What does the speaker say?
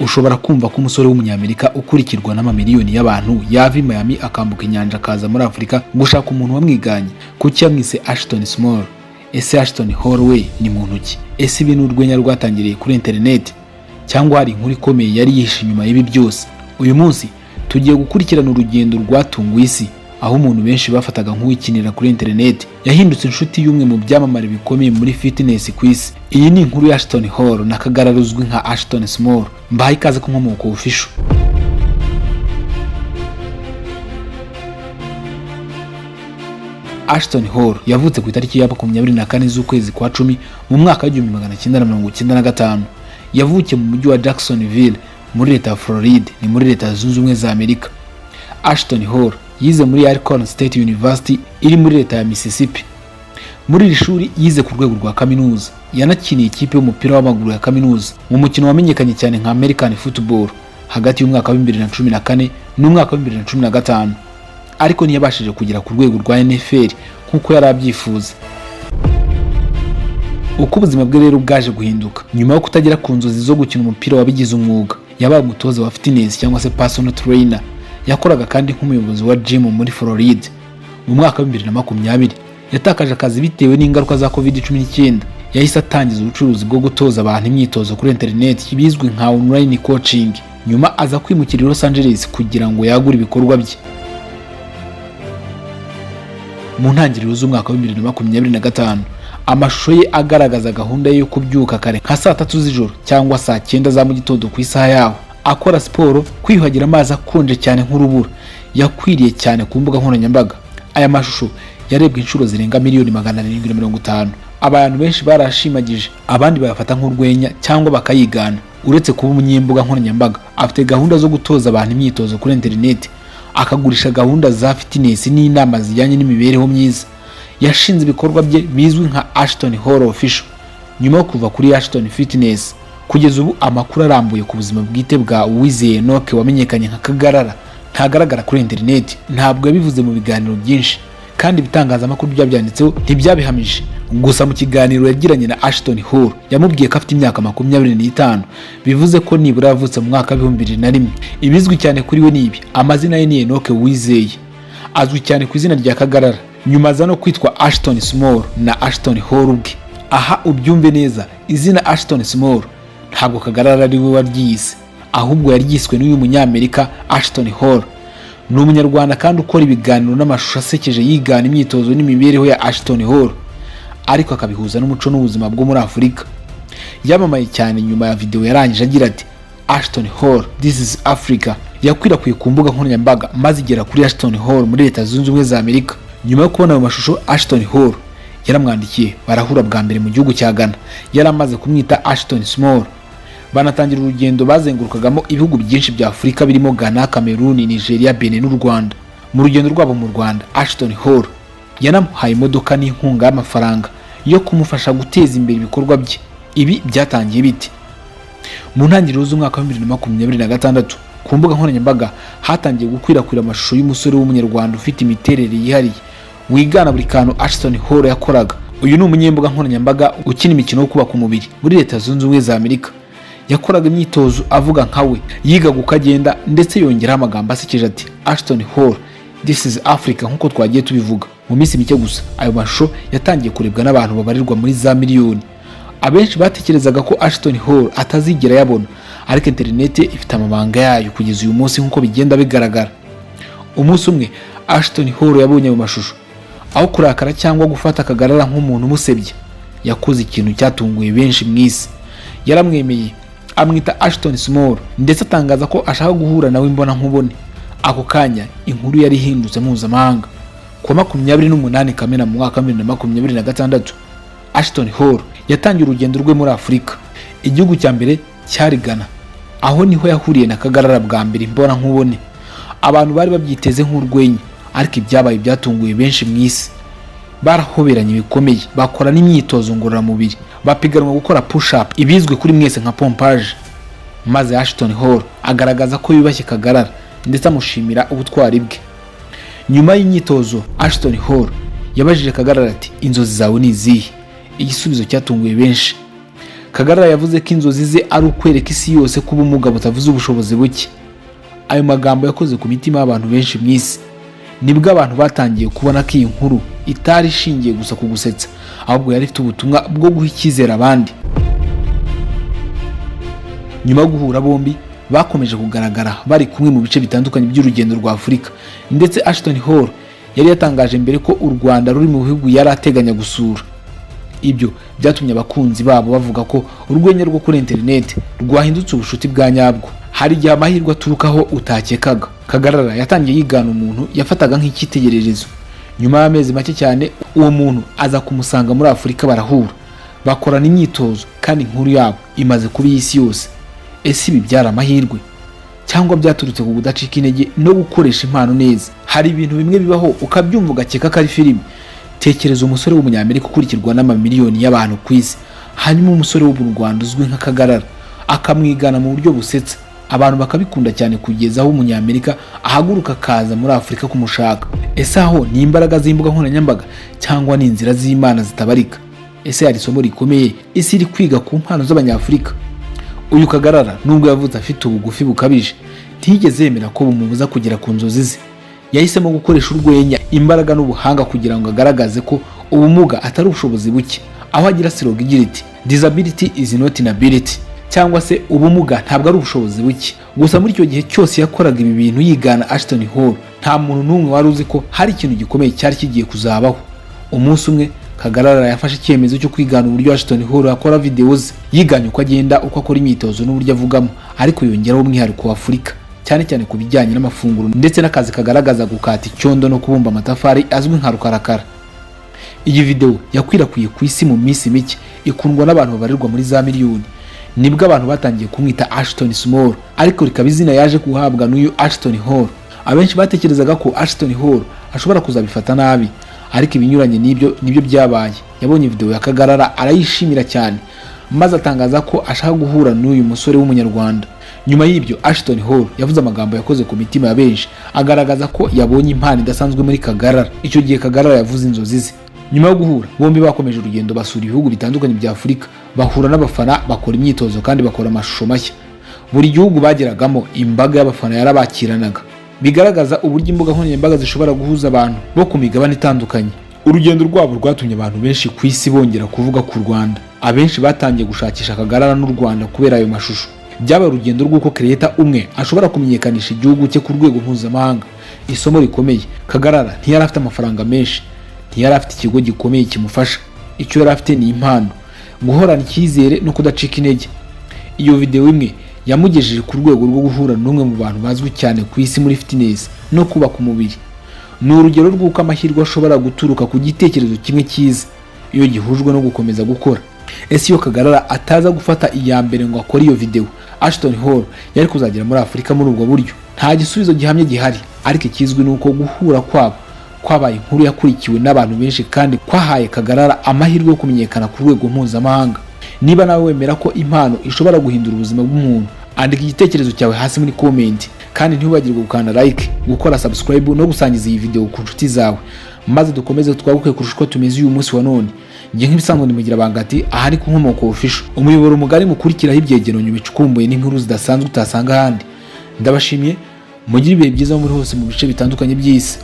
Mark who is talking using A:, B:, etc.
A: Ushobora kumva ko umusore w'Umunyamerika ukurikirwa n'amamiliyoni y'abantu yava i Miami akambuka inyanja akaza muri Afurika gushaka umuntu wamwiganye. Kuki yamwise Ashton Small? Ese Ashton Hall we ni muntu ki? Ese ibi ni urwenya rwatangiriye kuri interineti, cyangwa hari inkuru ikomeye yari yihishe inyuma y'ibi byose? Uyu munsi tugiye gukurikirana urugendo rwatunguye isi, aho umuntu benshi bafataga nk'uwikinira kuri interineti yahindutse inshuti y'umwe mu byamamare bikomeye muri fitness ku isi. Iyi ni inkuru ya Ashton Hall na Kagarara uzwi nka Ashton Small. Mbahaye ikaze ku Nkomoko Official. Ashton Hall yavutse ku itariki ya 24 z'ukwezi kwa 10 mu mwaka wa 1995. Yavukiye mu mujyi wa Jacksonville muri leta ya Floride, ni muri Leta Zunze Ubumwe za Amerika. Ashton Hall yize muri Alcorn State University iri muri leta ya Mississippi. Muri iri shuri yize ku rwego rwa kaminuza. Yanakiniye ikipe y'umupira w'amaguru ya kaminuza mu mukino wamenyekanye cyane nka American Football hagati y'umwaka wa 2014 n'umwaka wa 2015, ariko ntiyabashije kugera ku rwego rwa NFL nk'uko yari abyifuza. Uko ubuzima bwe rero bwaje guhinduka nyuma yo kutagera ku nzozi zo gukina umupira wabigize umwuga, yabaye umutoza wa fitness cyangwa se personal trainer. Yakoraga kandi nk'umuyobozi wa gym muri Floride. Mu mwaka wa 2020 yatakaje akazi bitewe n'ingaruka za COVID-19. Yahise atangiza ubucuruzi bwo gutoza abantu imyitozo kuri interineti bizwi nka online coaching. Nyuma aza kwimukira i Los Angeles kugira ngo yagure ibikorwa bye. Mu ntangiriro z'umwaka wa 2025, amashusho ye agaragaza gahunda ye yo kubyuka kare nka saa 3 z'ijoro cyangwa saa 9 za mu gitondo ku isaha yaho, akora siporo, kwiyuhagira amazi akonje cyane nk'urubura, yakwiriye cyane ku mbuga nkoranyambaga. Aya mashusho yarebwe inshuro zirenga 750,000,000. Abantu benshi barashimagije, abandi bayafata nk'urwenya cyangwa bakayigana. Uretse kuba umunyembuga nkoranyambaga, afite gahunda zo gutoza abantu imyitozo kuri interineti, akagurisha gahunda za fitness n'inama zijyanye n'imibereho myiza. Yashinze ibikorwa bye bizwi nka Ashton Hall Official nyuma yo kuva kuri Ashton Fitness. Kugeza ubu amakuru arambuye ku buzima bwite bwa Uwizeye Enock wamenyekanye nka Kagarara ntagaragara kuri interineti. Ntabwo yabivuze mu biganiro byinshi, kandi ibitangazamakuru byabyanditseho ntibyabihamije. Gusa mu kiganiro yagiranye na Ashton Hall yamubwiye ko afite imyaka 25, bivuze ko nibura yavutse mu mwaka wa 2001. Ibizwi cyane kuri we ni ibi: amazina ye ni Enock Uwizeye, azwi cyane ku izina rya Kagarara, nyuma aza no kwitwa Ashton Small na Ashton Hall ubwe. Aha ubyumve neza, izina Ashton Small ntabwo Kagarara ari we waryise, ahubwo yaryiswe n'uyu Munyamerika Ashton Hall. Ni Umunyarwanda kandi ukora ibiganiro n'amashusho asekeje yigana imyitozo n'imibereho ya Ashton Hall, ariko akabihuza n'umuco n'ubuzima bwo muri Afurika. Yamamaye cyane nyuma ya video yarangije agira ati "Ashton Hall, this is Africa", yakwirakwiye ku mbuga nkoranyambaga maze igera kuri Ashton Hall muri Leta Zunze Ubumwe za Amerika. Nyuma yo kubona ayo mashusho, Ashton Hall yaramwandikiye, barahura bwa mbere mu gihugu cya Ghana. Yari amaze kumwita Ashton Small, banatangira urugendo bazengurukagamo ibihugu byinshi bya Afurika birimo Ghana, Cameroon, Nigeria, Benin n'u Rwanda. Mu rugendo rwabo mu Rwanda, Ashton Hall yanamuhaye imodoka n'inkunga y'amafaranga yo kumufasha guteza imbere ibikorwa bye. Ibi byatangiye bite? Mu ntangiriro z'umwaka wa 2026, ku mbuga nkoranyambaga hatangiye gukwirakwira amashusho y'umusore w'Umunyarwanda ufite imiterere yihariye, wigana buri kantu Ashton Hall yakoraga. Uyu ni umunyembuga nkoranyambaga ukina imikino yo kubaka umubiri muri Leta Zunze Ubumwe za Amerika. Yakoraga imyitozo avuga nka we, yigaga uko agenda, ndetse yongeraho amagambo asekeje ati "Ashton Hall, this is Africa", nk'uko twagiye tubivuga. Mu minsi mike gusa ayo mashusho yatangiye kurebwa n'abantu babarirwa muri za miliyoni. Abenshi batekerezaga ko Ashton Hall atazigera yabona, ariko interineti ifite amabanga yayo kugeza uyu munsi nk'uko bigenda bigaragara. Umunsi umwe Ashton Hall yabonye ayo mashusho, aho kurakara cyangwa gufata Kagarara nk'umuntu umusebya, yakoze ikintu cyatunguye benshi mu isi. Yaramwemeye, amwita Ashton Small, ndetse atangaza ko ashaka guhura nawe imbona nkubone. Ako kanya inkuru yari ihindutse mpuzamahanga. Ku wa 28 Kamena mu mwaka wa 2026, Ashton Hall yatangiye urugendo rwe muri Afurika. Igihugu cya mbere cyari Ghana, aho niho yahuriye na Kagarara bwa mbere imbona nkubone. Abantu bari babyiteze nk'urwenya, ariko ibyabaye byatunguye benshi mu isi. Barahoberanye bikomeye, bakora n'imyitozo ngororamubiri, bapiganwa gukora push up, ibizwi kuri mwese nka pompage, maze Ashton Hall agaragaza ko yubashye Kagarara ndetse amushimira ubutwari bwe. Nyuma y'imyitozo, Ashton Hall yabajije Kagarara ati "Inzozi zawe ni izihe?" Igisubizo cyatunguye benshi. Kagarara yavuze ko inzozi ze ari ukwereka isi yose ko ubumuga butavuze ubushobozi buke. Ayo magambo yakoze ku mitima y'abantu benshi mu isi. Nibwo abantu batangiye kubona ko iyi nkuru itari ishingiye gusa ku gusetsa, ahubwo yari ifite ubutumwa bwo guha icyizere abandi. Nyuma yo guhura, bombi bakomeje kugaragara bari kumwe mu bice bitandukanye by'urugendo rwa Afurika. Ndetse Ashton Hall yari yatangaje mbere ko u Rwanda ruri mu bihugu yari ateganya gusura. Ibyo byatumye abakunzi babo bavuga ko urwenya rwo kuri interineti rwahindutse ubucuti bwa nyabwo. Hari igihe amahirwe aturukaho utakekaga. Kagarara yatangiye yigana umuntu yafataga nk'icyitegererezo. Nyuma y'amezi make cyane, uwo muntu aza kumusanga muri Afurika, barahura, bakorana imyitozo, kandi inkuru yabo imaze kuba iy'isi yose. Ese ibi byari amahirwe cyangwa byaturutse ku kudacika intege no gukoresha impano neza? Hari ibintu bimwe bibaho ukabyumva ugakeka ko ari filime. Tekereza umusore w'Umunyamerika ukurikirwa n'amamiliyoni y'abantu ku isi, hanyuma umusore wo mu Rwanda uzwi nka Kagarara akamwigana mu buryo busetsa, abantu bakabikunda cyane kugeza aho Umunyamerika ahaguruka akaza muri Afurika kumushaka. Ese aho ni imbaraga z'imbuga nkoranyambaga cyangwa ni inzira z'Imana zitabarika? Ese hari isomo rikomeye isi iri kwiga ku mpano z'Abanyafurika? Uyu Kagarara, nubwo yavutse afite ubugufi bukabije, ntiyigeze yemera ko bumubuza kugera ku nzozi ze. Yahisemo gukoresha urwenya, imbaraga n'ubuhanga kugira ngo agaragaze ko ubumuga atari ubushobozi buke, aho agira slogan igira iti "Disability is not inability", cyangwa se ubumuga ntabwo ari ubushobozi buke. Gusa muri icyo gihe cyose yakoraga ibi bintu yigana Ashton Hall, nta muntu n'umwe wari uzi ko hari ikintu gikomeye cyari kigiye kuzabaho. Umunsi umwe Kagarara yafashe icyemezo cyo kwigana uburyo Ashton Hall akora videwo ze. Yiganye uko agenda, uko akora imyitozo n'uburyo avugamo, ariko yongeraho umwihariko wa Afurika, cyane cyane ku bijyanye n'amafunguro ndetse n'akazi kagaragaza gukata icyondo no kubumba amatafari azwi nka rukarakara. Iyi videwo yakwirakwiye ku isi mu minsi mike, ikundwa n'abantu babarirwa muri za miliyoni. Nibwo abantu batangiye kumwita Ashton Small, ariko rikaba izina yaje guhabwa n'uyu Ashton Hall. Abenshi batekerezaga ko Ashton Hall ashobora kuzabifata nabi, ariko ibinyuranye n'ibyo nibyo byabaye. Yabonye video ya Kagarara arayishimira cyane, maze atangaza ko ashaka guhura n'uyu musore w'Umunyarwanda. Nyuma y'ibyo, Ashton Hall yavuze amagambo yakoze ku mitima ya benshi, agaragaza ko yabonye impano idasanzwe muri Kagarara. Icyo gihe Kagarara yavuze inzozi ze. Nyuma yo guhura, bombi bakomeje urugendo, basura ibihugu bitandukanye bya Afurika, bahura n'abafana, bakora imyitozo kandi bakora amashusho mashya. Buri gihugu bageragamo, imbaga y'abafana yarabakiranaga, bigaragaza uburyo imbuga nkoranyambaga zishobora guhuza abantu bo ku migabane itandukanye. Urugendo rwabo rwatumye abantu benshi ku isi bongera kuvuga ku Rwanda. Abenshi batangiye gushakisha Kagarara n'u Rwanda kubera ayo mashusho. Byabaye urugendo rw'uko creator umwe ashobora kumenyekanisha igihugu cye ku rwego mpuzamahanga. Isomo rikomeye: Kagarara ntiyari afite amafaranga menshi, ntiyari afite ikigo gikomeye kimufasha. Icyo yari afite ni impano, guhorana icyizere no kudacika intege. Iyo videwo imwe yamugejeje ku rwego rwo guhura n'umwe mu bantu bazwi cyane ku isi muri fitness no kubaka umubiri. Ni urugero rw'uko amahirwe ashobora guturuka ku gitekerezo kimwe cyiza iyo gihujwe no gukomeza gukora. Ese iyo Kagarara ataza gufata iya mbere ngo akore iyo videwo, Ashton Hall yari kuzagera muri Afurika muri ubwo buryo? Nta gisubizo gihamye gihari, ariko ikizwi ni uko guhura kwabo kwabaye inkuru yakurikiwe n'abantu benshi kandi kwahaye Kagarara amahirwe yo kumenyekana ku rwego mpuzamahanga. Niba nawe wemera ko impano ishobora guhindura ubuzima bw'umuntu, andika igitekerezo cyawe hasi muri comment, kandi ntiwibagirwe gukanda like, gukora subscribe no gusangiza iyi video ku nshuti zawe, maze dukomeze twaguke kurusha uko tumeze uyu munsi wa none. Njye nk'ibisanzwe nimugira bangati aha ni ku Nkomoko Official, umuyoboro mugari mukurikiraho ibyegeranyo bicukumbuye n'inkuru zidasanzwe utasanga ahandi. Ndabashimiye, mugire ibihe byiza muri hose mu bice bitandukanye by'isi.